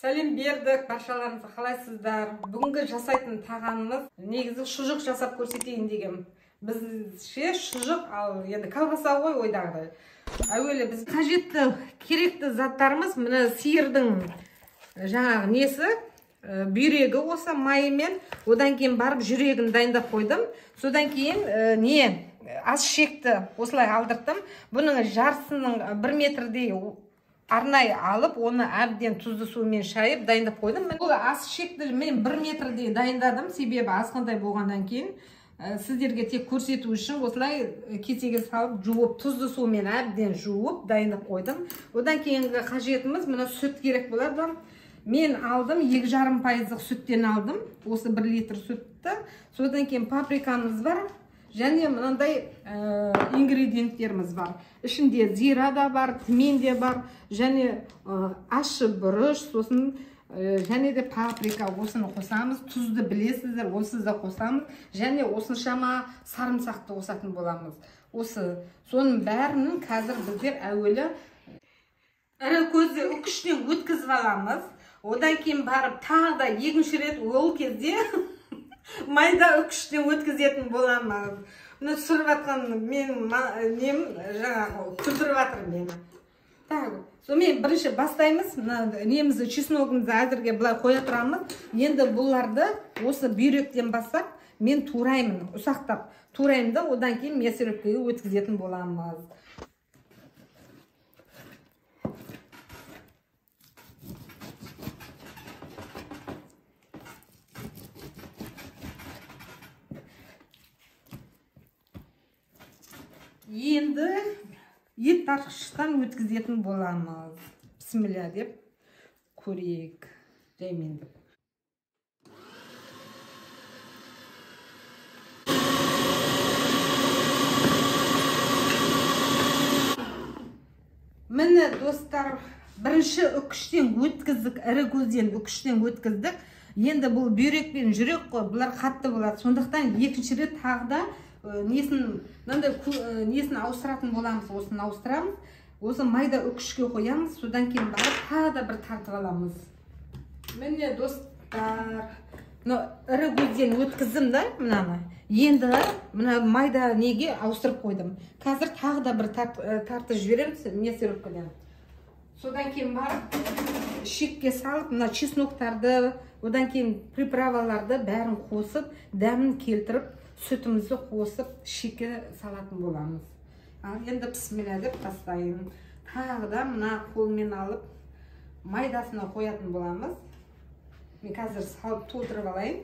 Сәлем бердік, баршаларыңызға қалайсыздар? Бүгінгі жасайтын тағамымыз негізі шұжық жасап көрсетейін дегем. Бізше шұжық, ал енді колбаса ғой ойдағыдай. Әуелі біз қажетті керекті заттарымыз мына сиырдың жаңағы несі, бүйрегі осы майымен, одан кейін барып жүрегін дайындап қойдым. Содан кейін не ас шекті осылай алдырттым. Бұның жартысының 1 метрдей арнайы алып, оны әбден тұзды сумен шайып дайындап қойдым. Бұл ас шекті мен 1 метрдей дайындадым, себебі азғантай болғаннан кейін сіздерге тек көрсету үшін осылай кесеге салып жуып, тұзды сумен әбден жуып дайындап қойдым. Одан кейінгі қажетіміз мына сүт керек болады. Мен алдым 2,5% сүттен алдым, осы 1 литр сүтті. Содан кейін паприкамыз бар, және мынандай ингредиенттеріміз бар. Ішінде зира да бар, тмин де бар, және ащы бұрыш, сосын және де паприка, осыны қосамыз. Тұзды білесіздер, онсыз да қосамыз. Және осыншама сарымсақты қосатын боламыз. Осы, соның бәрінің қазір біздер әуелі ірі көзді үкіштен өткізіп аламыз. Одан кейін барып тағы да екінші рет ол кезде майда үкіштен өткізетін боламыз. Мына түсіріп жатқан мен нем жаңағы күлдіріп жатыр мені. Так, сонымен бірінші бастаймыз. Мына немізді, чесногымызды әзірге былай қоя тұрамыз. Енді бұларды осы бүйректен бастап мен тураймын, ұсақтап тураймын да, одан кейін мясорубкаға өткізетін боламыз. Енді ет тартқыштан өткізетін боламыз. Бісміллә деп көрейік. Жаймен деп. Міне достар, бірінші үкіштен өткіздік, ірі көзден үкіштен өткіздік. Енді бұл бүйрек пен жүрек қой, бұлар қатты болады. Сондықтан екінші рет тағы да несін, мынандай несін ауыстыратын боламыз, осыны ауыстырамыз. Осы майда үкішке қоямыз, содан кейін барып тағы да бір тартып аламыз. Міне достар, мына ірі көзден өткіздім да мынаны. Енді мына майда неге ауыстырып қойдым. Қазір тағы да бір тартып жібереміз мясорубкадан. Содан кейін барып шекке салып, мына чесноктарды, одан кейін приправаларды бәрін қосып, дәмін келтіріп, сүтімізді қосып шеке салатын боламыз. Ал енді бісміллә деп бастайын. Тағы да мына қолмен алып майдасына қоятын боламыз. Мен қазір салып толтырып алайын.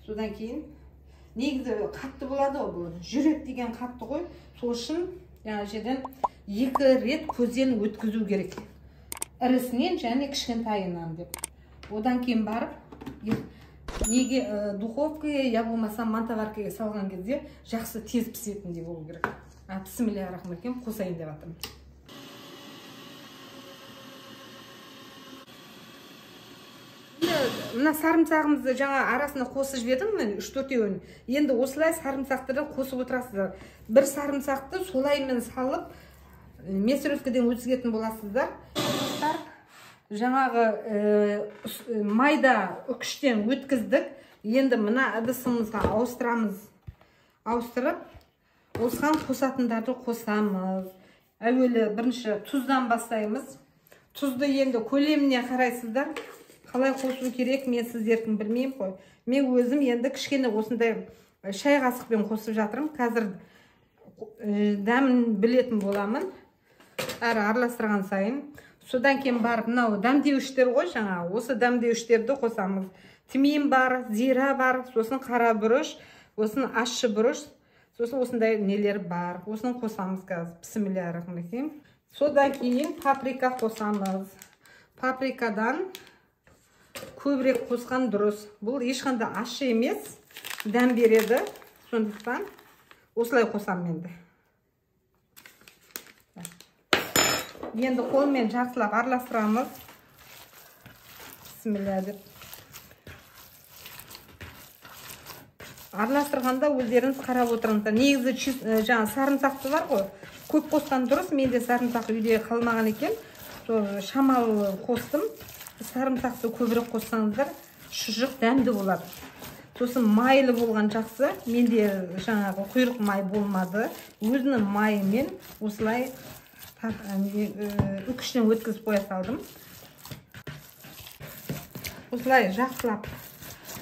Содан кейін негізі қатты болады ғой бұл. Жүрек деген қатты ғой. Сол үшін жаңа жерден 2 рет көзден өткізу керек. Ірісінен және кішкентайынан деп. Одан кейін барып неге духовкаға я болмаса мантоваркаға салған кезде жақсы тез пісетіндей болу керек. Бісміллә рахман қосайын деп жатырмын. Мына сарымсағымызды жаңа арасына қосып жібердім мен 3-4-еуін. Енді осылай сарымсақты да қосып отырасыздар. Бір сарымсақты солаймен салып мясорубкадан өткізетін боласыздар. Жаңағы майда үкіштен өткіздік. Енді мына ыдысымызға ауыстырамыз. Ауыстырып, осыған қосатындарды қосамыз. Әуелі бірінші тұздан бастаймыз. Тұзды енді көлеміне қарайсыздар. Қалай қосу керек, мен сіздердің білмеймін қой. Мен өзім енді кішкене осындай шай қасықпен қосып жатырмын. Қазір дәмін білетін боламын. Әрі араластырған сайын. Содан кейін барып мынау дәмдеуіштер ғой жаңа, осы дәмдеуіштерді қосамыз. Тмин бар, зира бар, сосын қара бұрыш, сосын ащы бұрыш, сосын осындай нелер бар. Осыны қосамыз қазір. Бісміллә рахман рахим. Содан кейін паприка қосамыз. Паприкадан көбірек қосқан дұрыс. Бұл ешқандай ащы емес, дәм береді. Сондықтан осылай қосамын енді. Енді қолмен жақсылап араластырамыз. Бісміллә деп. Араластырғанда өздеріңіз қарап отырыңыздар. Негізі жаңа сарымсақты бар ғой, көп қосқан дұрыс. Менде сарымсақ үйде қалмаған екен. Сол шамалы қостым. Сарымсақты көбірек қоссаңыздар, шұжық дәмді болады. Сосын майлы болған жақсы. Менде жаңағы құйрық май болмады. Өзінің майымен осылай үкішінен өткізіп қоя салдым. Осылай жақсылап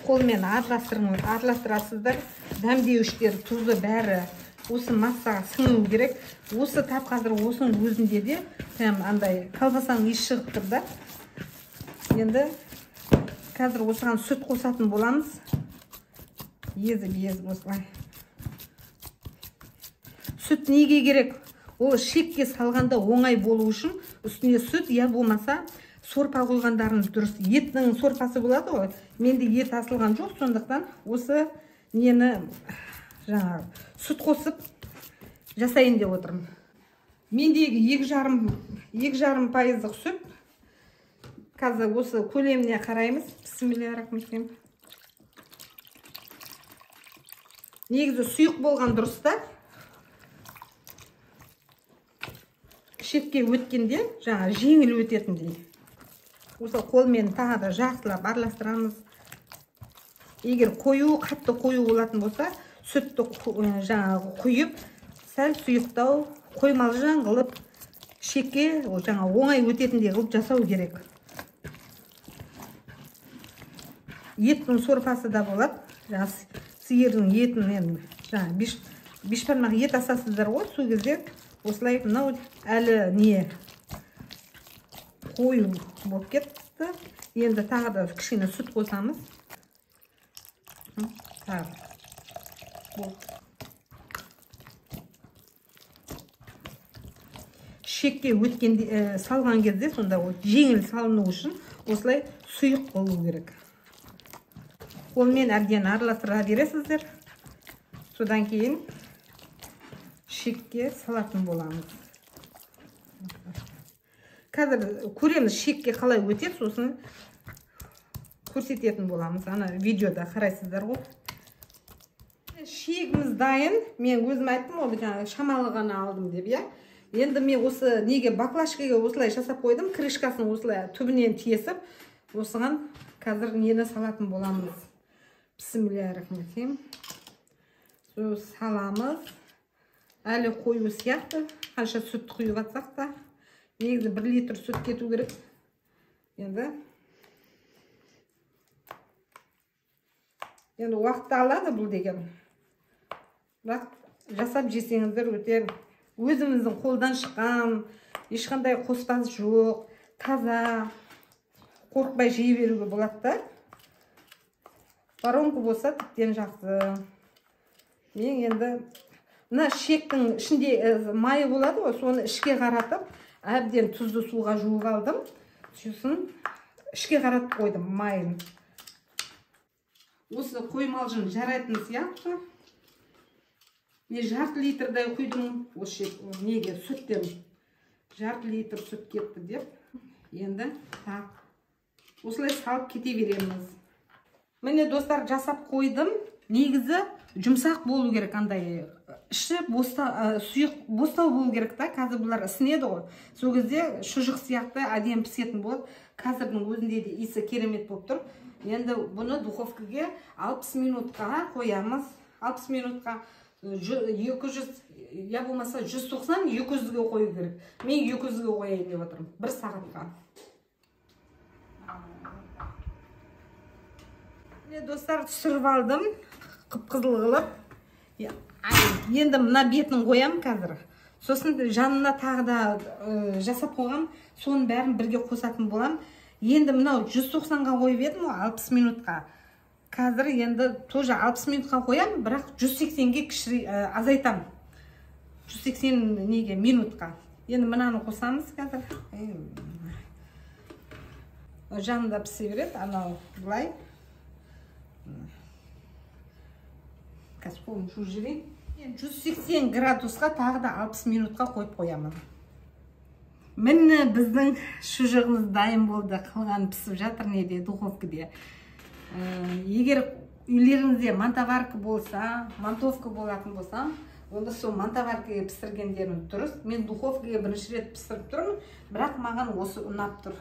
қолмен араластырасыздар. Дәмдеуіштер, тұзы бәрі осы массаға сіңу керек. Осы тап қазір осының өзінде де прям андай колбасаның иісі шығып тұр да. Енді қазір осыған сүт қосатын боламыз. Езіп-езіп осылай. Сүт неге керек? Ол шекке салғанда оңай болу үшін үстіне сүт, я болмаса сорпа қойғандарыңыз дұрыс. Еттің сорпасы болады ғой. Менде ет асылған жоқ, сондықтан осы нені жаңағы сүт қосып жасайын деп отырмын. Мендегі 2,5% сүт. Қазір осы көлеміне қараймыз. Бисмиллахиррахманиррахим. Негізі сұйық болған дұрыс та. Шетке өткенде жаңа жеңіл өтетіндей. Осы қолмен тағы да жақсылап араластырамыз. Егер қою, қатты қою болатын болса, сүтті жаңағы құйып, сәл сұйықтау, қоймалжаң қылып, шекке жаңа оңай өтетіндей қылып жасау керек. Еттің сорпасы да болады. Жаңа сиырдың етінен жаңа бешбармақ ет асасыздар ғой, сол кезде осылай мынау әлі не қою болып кетті. Енді тағы да кішкене сүт қосамыз. Тағы. Шекке өткенде салған кезде сонда жеңіл салыну үшін осылай сұйық болу керек. Қолмен әбден араластыра бересіздер. Содан кейін шекке салатын боламыз. Қазір көреміз шекке қалай өтеді, сосын көрсететін боламыз. Ана видеода қарайсыздар ғой. Шегіміз дайын. Мен өзім айттым ғой, жаңа шамалы ғана алдым деп, иә. Енді мен осы неге баклажкаға осылай жасап қойдым, крышкасын осылай түбінен тесіп, осыған қазір нені салатын боламыз. Бисмиллахиррахманиррахим. Саламыз. Әлі қою сияқты. Қанша сүт құйып атсақ та, негізі 1 литр сүт кету керек. Енді уақытты алады бұл деген. Бірақ жасап жесеңіздер өте өзіміздің қолдан шыққан, ешқандай қоспасы жоқ, таза, қорықпай жей беруге болады да. Воронка болса тіптен жақсы. Мен енді мына шектің ішінде майы болады ғой, соны ішке қаратып, әбден тұзды суға жуып алдым. Сосын ішке қаратып қойдым майын. Осы қоймалжың жарайтын сияқты. Мен жарты литрдай құйдым осы неге сүттен. Жарты литр сүт кетті деп. Енді так осылай салып кете береміз. Міне достар, жасап қойдым. Негізі жұмсақ болу керек, андай іші сұйық бостау болу керек та. Қазір бұлар ісінеді ғой. Сол кезде шұжық сияқты әдемі пісетін болады. Қазірдің өзінде де иісі керемет болып тұр. Енді бұны духовкаға 60 минутқа қоямыз. 60 минутқа 200, я болмаса 190, 200-ге қою керек. Мен 200-ге қояйын деп отырмын. 1 сағатқа. Міне достар, түсіріп алдым. Қып-қызыл қылып. Енді мына бетін қоям қазір. Сосын жанына тағы да жасап қойғам, соның бәрін бірге қосатын болам. Енді мынау 190-ға қойып едім ғой, 60 минутқа. Қазір енді тоже 60 минутқа қоям, бірақ 180-ге азайтам. 180 неге минутқа. Енді мынаны қосамыз қазір. Жанында пісе береді, анау былай. Қазір қолым жуып жіберейін. 180 градусқа тағы да 60 минутқа қойып қоямын. Міне біздің шұжығымыз дайын болды. Қалған пісіп жатыр неде, духовкаде. Егер үйлеріңізде мантоварка болса, мантовка болатын болса, онда сол мантоваркаға пісіргендеріңіз дұрыс. Мен духовкаға бірінші рет пісіріп тұрмын, бірақ маған осы ұнап тұр.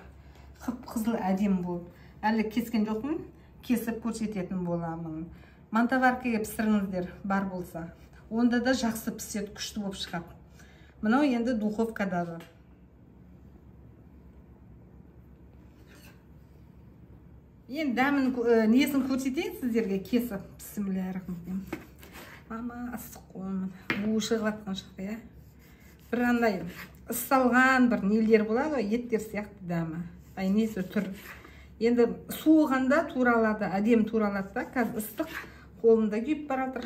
Қып-қызыл әдемі болды. Әлі кескен жоқпын, кесіп көрсететін боламын. Мантоваркаға пісіріңіздер бар болса. Онда да жақсы піседі, күшті болып шығады. Мынау енді духовкадағы. Енді дәмін, несін көрсетейін сіздерге кесіп. Бісмілләһиррахманиррахим. Мама, ыстық қой. Буы шығып жатқан шығар, иә. Бір андай ысталған бір нелер болады ғой, еттер сияқты дәмі. Ай, несі түр. Енді суығанда туралады, әдемі туралады да. Қазір ыстық, қолымда күйіп баратыр.